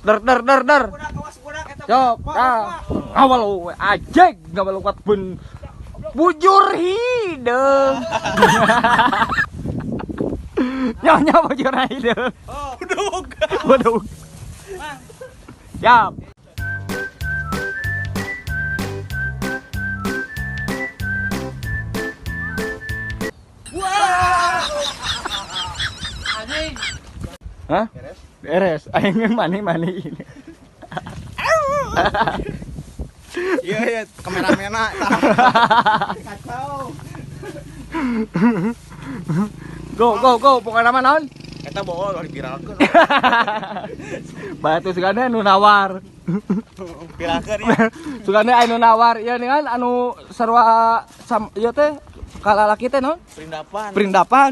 Der der der der. Sok, tah. Ngawal we ajeg ngawal kuat pun bujur hideung. Nyonya bujur hideung. Budug. Budug. Siap. Anjing. Hah? Beres. Aing mani-mani ini. Iya iya, kameramena. Kacau. Go go go, pokoknya nama naon? Eta bohong ulah diviralkeun. Batu sugane nu nawar. Viralkeun ya. Sugane aya nu nawar ieu nih kan anu sarua sam ieu teh kalalaki teh naon? Perindapan. Perindapan.